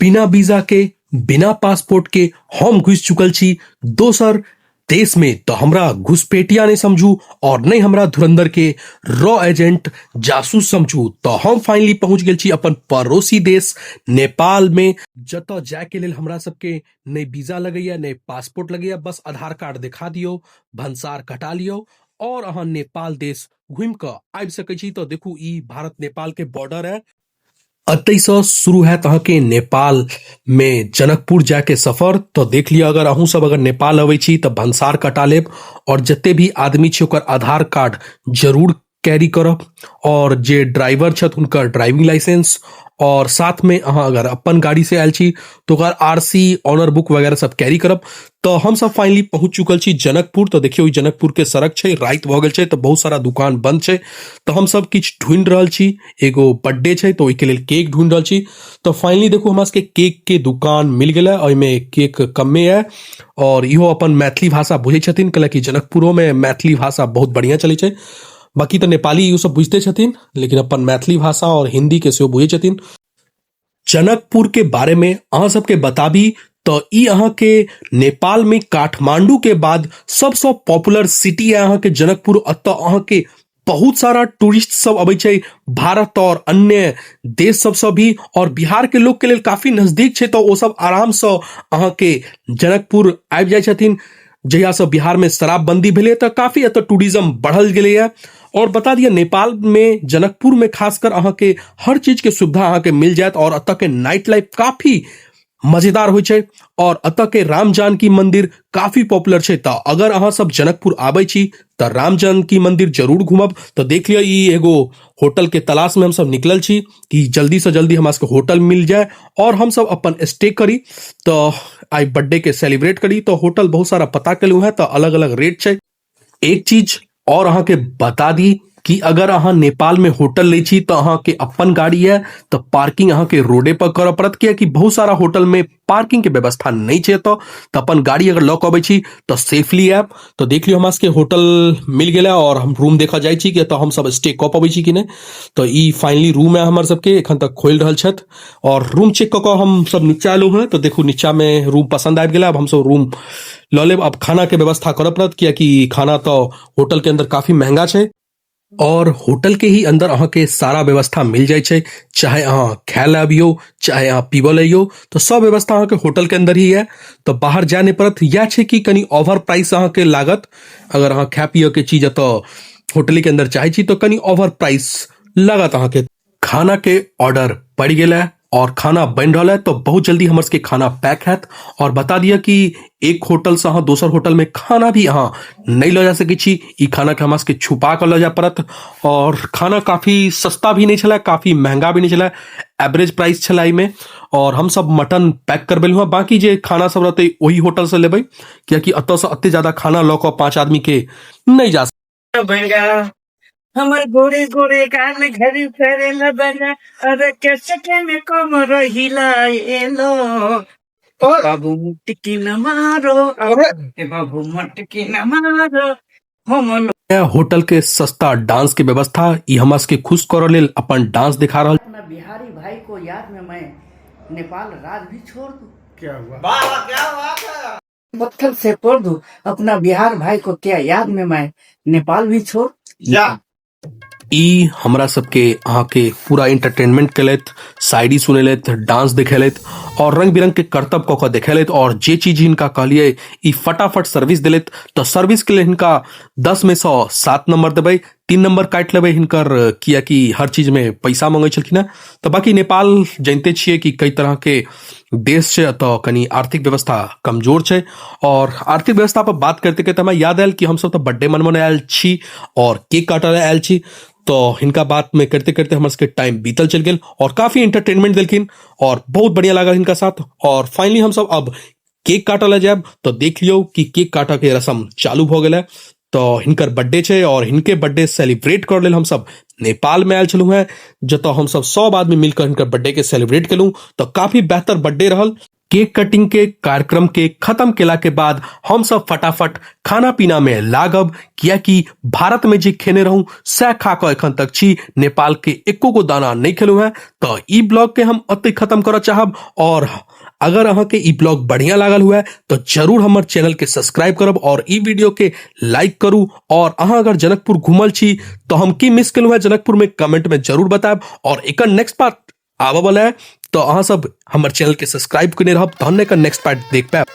बिना वीजा के बिना पासपोर्ट के हम घुसि चुकल छी दोसर देश में। तो हमरा घुसपैठिया नहीं समझू और नहीं हमरा धुरंधर के रॉ एजेंट जासूस समझू। तो हम फाइनली पहुंच गेल छी अपन पड़ोसी देश नेपाल में, जतऽ जाय के लेल हमरा सबके नहीं वीजा लगैया नहीं पासपोर्ट लगैया, बस आधार कार्ड देखा दियौ, भंसार कटा लियौ और अहाँ नेपाल देश घुमि कऽ आबि सकै छी। तो देखू ई भारत नेपाल के बॉर्डर है, एतहिसँ शुरू हैत अहाँके नेपालमे जनकपुर जायके सफर। तऽ देख लिअ, अगर अहूँ सब अगर नेपाल अबै छी तऽ भनसार कटा लेब आओर जते भी आदमी छै ओकर आधार कार्ड जरूर कैरी करब और जे ड्राइवर छथि हुनकर ड्राइविंग लाइसेंस और साथमे अहाँ अगर अपन गाड़ीसँ आयल छी तऽ ओकर आर सी ऑनर बुक वगैरह सब कैरी करब। तऽ हमसब फाइनली पहुँच चुकल छी जनकपुर। तऽ देखियौ ई जनकपुरके सड़क छै, राति भऽ गेल छै तऽ बहुत सारा दुकान बंद छै। तऽ हमसब किछु ढूँढि रहल छी, एगो बर्थडे छै तऽ ओहिके लेल केक ढूँढि रहल छी। तऽ फाइनली देखू हमरा सबके केकके दुकान मिल गेलै, ओहिमे केक कमे यऽ और इहो अपन मैथिली भाषा बुझै छथिन, कैलाकि जनकपुरोमे मैथिली भाषा बहुत बढ़िआँ चलै छै। बाकी तऽ नेपाली ओ सब बुझिते छथिन, लेकिन अपन मैथिली भाषा और हिन्दीके सेहो बुझै छथिन। जनकपुर के बारे में अहाँ सबके बताबी तऽ ई अहाँके नेपाल में काठमांडू के बाद सबसँ पॉपुलर सिटी है अहाँके जनकपुर। एतऽ अहाँके बहुत सारा टूरिस्ट सब अबै छै भारत और अन्य देश सबसँ भी, और बिहार के लोग के लेल काफी नजदीक छै तऽ ओ सब आरामसँ अहाँके जनकपुर आबि जाइ छथिन। जहियासँ बिहारमे शराबबंदी भेलै तऽ काफी एतऽ टूरिज्म बढ़ल गेलैए। और बता दिअ नेपाल में जनकपुर में खासकर अहाँके हर चीज के सुविधा अहाँके मिल जायत और एतऽ के नाइट लाइफ काफी मजेदार होइ छै और एतऽ के राम जानकी मंदिर काफी पॉपुलर छै। तऽ अगर अहाँ सब जनकपुर आबै छी तऽ राम जानकी मंदिर जरूर घूमब। तऽ देख लिअ ई एगो होटल के तलाश में हमसब निकलल छी कि जल्दी से जल्दी हमरा सबके होटल मिल जाए और हमसब अपन स्टे करी, तऽ आइ बर्थडे के सेलिब्रेट करी। तऽ होटल बहुत सारा पता केलहुँ हेँ तऽ अलग अलग रेट छै। एक चीज और अहाँके बता दी कि अगर अहाँ नेपाल में होटल लै छी तऽ अहाँके अपन गाड़ी है तऽ पार्किंग अहाँके रोडे पर करऽ पड़त, कियाकि बहुत सारा होटल में पार्किंग के व्यवस्था नहीं छै एतऽ। तऽ अपन गाड़ी अगर लऽ कऽ अबै छी तऽ सेफली आयब। तऽ देख लियौ हमरा सबके होटल मिल गेलै और हम रूम देखऽ जाइ छी कि एतऽ हमसब स्टे कऽ पबै छी कि नहि। तऽ ई फाइनली रूम है हमर सबके, एखन तक खोलि रहल छथि और रूम चेक कऽ कऽ हमसब नीचा एलहुँ हेँ। तऽ देखू नीचा में रूम पसन्द आबि गेलै, आब हमसब रूम लऽ लेब। आब खाना के व्यवस्था करऽ पड़त, कियाकि खाना तऽ होटल के अंदर काफी महंगा छै और होटल के ही अंदर अहाँके सारा व्यवस्था मिल जाइ छै, चाहे अहाँ खाय लए अबियौ चाहे अहाँ पीबऽ लए अइयौ, तऽ सब व्यवस्था अहाँके होटल के अंदर ही है, तऽ बाहर जाय नहि पड़त। इएह छै कि कनि ओवर प्राइस अहाँके लागत, अगर अहाँ खाय पियऽ के चीज एतऽ होटले के अंदर चाहै छी तऽ कनि ओवर प्राइस लागत अहाँके। खाना के ऑर्डर पड़ि गेल है और खाना बनि रहल है, तो बहुत जल्दी हमर सबके खाना पैक हैत। और बता दिअ कि एक होटल से अहाँ दोसर होटल में खाना भी अहाँ नहीं लऽ जा सकै छी, ई खाना के हमरा सबके छुपा कऽ लऽ जाय पड़त। और खाना काफी सस्ता भी नहीं छलै, काफी महंगा भी नहीं छलै, एवरेज प्राइस छलै एहिमे। और हमसब मटन पैक करबेलहुँ हँ, बाकी जे खाना सब रहतै ओही होटल से लेबै, कियाकि एतऽसँ एते ज्यादा खाना लऽ कऽ 5 आदमी के नहीं जा बड़ा हमर गोरे गोरे गाल घर करेला बड़ा, अरे कैसे के में कम रहिला एलो ओ बाबू मुटकी न मारो, ए बाबू मुटकी न मारो हम होटल के सस्ता डांस के व्यवस्था ई हमरा सबके खुश करऽ लेल अपन डांस दिखा रहल। अपना बिहारी भाई को याद में मैं नेपाल राज भी छोड़ दूं। क्या हुआ? वाह क्या बात है। पत्थर से तोड़ दूं अपना बिहार भाई को क्या याद में मैं नेपाल भी छोड़ जा। ई हमरा सबके अहाँके पूरा एंटरटेनमेंट केलथि, शायरी सुनेलथि, डांस देखेलथि और रंग बिरंग के करतब कऽ कऽ देखेलथि। और जे चीज हिनका कहलियै ई फटाफट सर्विस देलथि। तऽ सर्विस के लेल हिनका 10 में सँ 7 नंबर देबै, 3 नंबर काटि लेबै हिनकर, कियाकि हर चीज में पैसा मंगै छलखिन हेँ। तऽ बाकी नेपाल जानिते छियै कि कई तरह के देश छै, एतऽ कनि आर्थिक व्यवस्था कमजोर छै। और आर्थिक व्यवस्था पर बात करते करते हमरा याद आयल कि हमसब तऽ बर्थडे मनबऽ आयल छी और केक काटऽ आयल छी। तऽ हिनका बात में करते करते हमर सबके टाइम बीतल चलि गेल और काफी एंटरटेनमेंट देलखिन और बहुत बढ़िया लागल हिनका साथ। और फाइनली हमसब अब केक काटऽ लए जायब। तऽ देख लियौ कि केक काटऽ के रस्म चालू भऽ गेलै। तऽ हिनकर बर्थडे छै और हिनके बर्थडे सेलिब्रेट करऽ लेल हमसब नेपाल में आयल छलहुँ हेँ, जतऽ हमसब सब आदमी मिलकर हिनकर बर्थडे के सेलिब्रेट केलहुँ। तऽ काफी बेहतर बर्थडे रहल। केक कटिंग के कार्यक्रम के खत्म केला के बाद हम सब फटाफट खाना पीना में लागब, कियाकि भारत में जे खेने रहूं सह खा कऽ एखन तक छी, नेपाल के एको गो दाना नहीं खेलू हैं। तो ई ब्लॉग के हम अते खत्म करऽ चाहब, और अगर अहाँ के ई ब्लॉग बढ़िया लागल हुए तो जरूर हमर चैनल के सब्सक्राइब करब और ई वीडियो के लाइक करू। और अहाँ अगर जनकपुर घूमल छी तो हम की मिस केलहुँ हैं जनकपुर में, कमेंट में जरूर बतायब। और एकर नेक्स्ट पार्ट आबऽ वाला है, तो अहाँ सब हमर चैनल के सब्सक्राइब केने रहब तहन एकर नेक्स्ट पार्ट देख पायब।